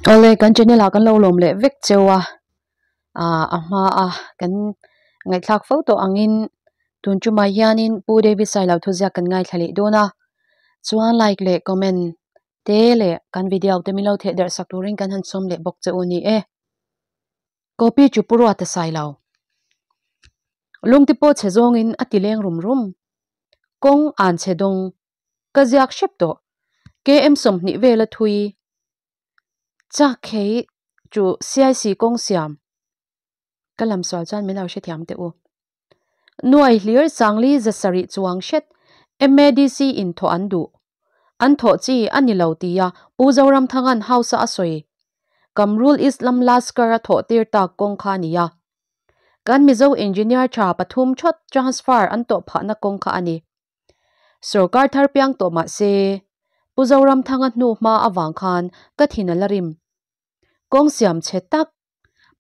Awle kan channel ah kan lo lawm leh vek cheu a, ah a hma a kan ngaihthlak fo tawh angin tun tumah hianin Pu David Sailo thuziak kan ngaithla leh dawn a, chuan like leh comment te leh kan video te min lo theh derh sak turin kan han sawm leh bawk che u a ni e. Copy chu Pu Ruata Sailo. Lungte pawh chhe zawngin a ti leng rum rum. Kawng an chhe dawng. Ka ziak hrep tawh. KM 20 vela thui chak khei chu CIC kawng siam. Ka lam sual chuan min lo hrethiam teh u. Nuai hlir Sangli 700 chuang hret MADC in thawh an duh. An thawh chi a ni lo tia Pu Zoramthanga'n House-a a sawi. Kamrul Islam Laskar a thawh tir tak kawng kha a nia. Kan Mizo engineer tha pathum thawt transfer an tawh phahna kawng kha a ni. Sorkar thar piang tawh mah se, Pu Zoramthanga hnu hma avang khan ka thin a la rim. Kawng siam chhe tak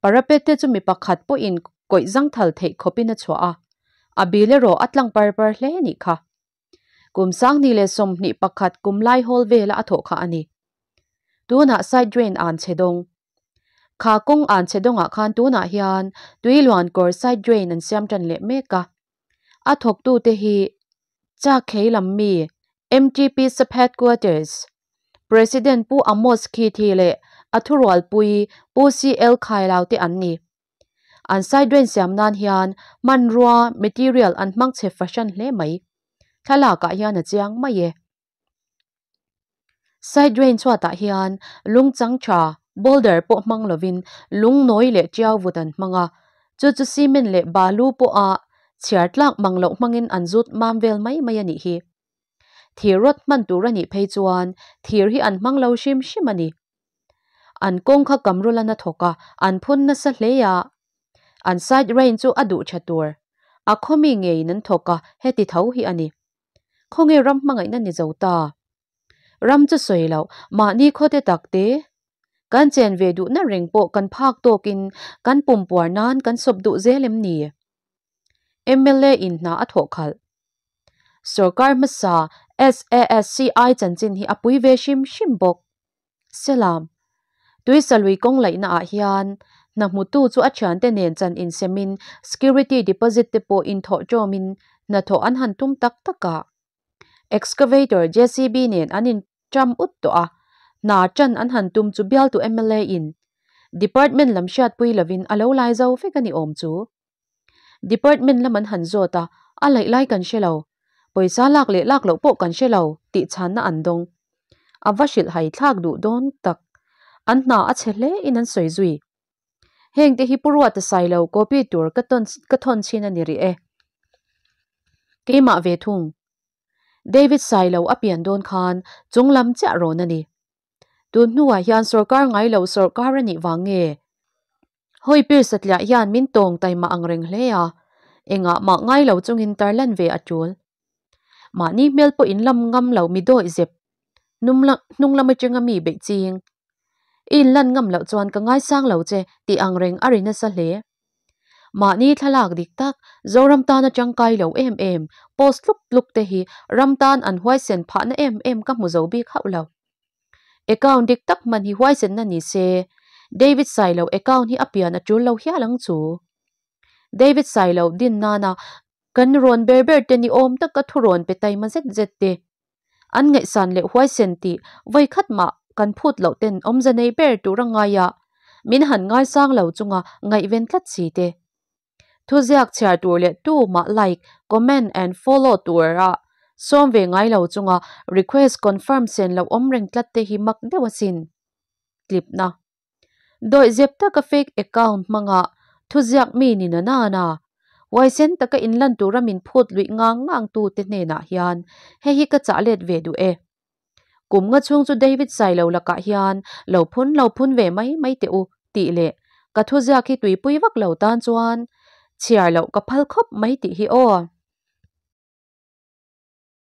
Parapet te chu mi pakhat pawhin kawih zangthal theih khawpin a chhuah a, a bil erawh a tlang par par hle nih kha. Kum 2021 kum lai hawl vela a thawh kha a ni. Tunah side drain an chhe dawng. Kha kawng an chhe dawngah khan tunah hian tui luan kawr side drain an siam tan leh mek a. A thawktute hi Chakhei lam mi MTP Sub-Headquarters President Pu Amos Khithi leh a thurualpui Pu CL Khailau te an ni. An side drain siam nan hian hmanrua, material, an hmang chhe fahran hle mai. Thlalakah hian a chiang mai e. Side drain chhuatah hian lung chang tha, boulder, pawh hmang lovin lung nawi leh tiau vut an hmang a, chu chu cement leh balu pawha chhiar tlak mang loh hmangin an zut mam vel mai mai a nih hi. Thir rawt hman tur a nih phei chuan thir hi an hmang lo hrim hrim a ni. An kawng kha kamrul an a thawk a, an phun nasa hle a. An side rain chu a duh tha tur. A khawmi ngeiin an thawk a, heti tho hi a ni. Khawnge ram hmangaihna ni zo ta? Ram chu sawi loh, mahni khawte tak te. Kan chen ve duhna reng pawh kan phak tawkin kan pumpuar nan kan sawp duh zel em ni? Mla in hna a thawh khalh. Sorkar hmasa SASCI chanchin hi a pui ve hrim hrim bawk. Selam. Tuisalui kawng laihna ah hian hna hmutu chu a thiante nen chan insemin security deposit te pawh inthawh tawmin hnathawh an han tum tak tak a. Excavator JCB nen an in ṭam ut tawh a, hna ṭan an han tum chu bialtu mla in department lam hriatpui lovin a lo lai zo vek a ni awm chu. Department lam an han zawt a, a laih lai kan hre lo. Pawisa lak leh lak loh pawh kan hre lo tih chhanna an dawng. A va hrilh hai thlak duh dawn tak. An hna a chhe hle in an sawi zui. Heng te hi Pu Ruata Sailo copy tur ka tawn ka thawn chhin a ni rih e. Keimah ve thung. David Sailo a pian dawn khan chung lam chiah rawn a ni. Tun hnuah hian sorkar ngai lo sorkar a nih vang nge? Hawi pir satliah hian min tawng taima ang reng hle a, engah mah ngai lo chungin tarlan ve a tul. Mahni hmel pawh in lam ngam lo mi dawih zep, hnung lam atanga mi beih ching. I inlan ngam loh chuan ka ngaisang lo che tih ang reng a ri nasa hle. Mahni thlalak dik tak, Zoram tana tangkai lo em em, post tluk tluk te hi ram tan an huaisen phahna em em ka hmu zo bik hauh lo. Account dik tak hman hi huaisenna ni se, David Sailo account hi a pian a tul lo hial ang chu. David Sailo din nana kan rawn ber ber te ni awm taka thurawn pe taima zet zet te. An ngaihsan leh huaisen tih vawikhat mah kan phut loh ten awmze nei ber tur a ngai a, min han ngaisang lo chunga ngaihven tlat si te. Thuziak chhiar tur leh tu mah like, comment and follow tura sawm ve ngai lo chunga request confirm sen lo awm reng tlat te hi mak deuh asin. Tlipna. Dawihzep taka fake account hmanga thuziak mi ni na nana huaisen taka inlan tura min phut luih ngang ngang tu te hnenah hian hei hi ka chah let ve duh e. Kum nga chhung chu David Sailo lakah hian lo phun lo phun ve mai mai teh u tih leh ka thuziak hi tuipui vak lo tan chuan chhiar loh ka phal khawp mai tih hi aw.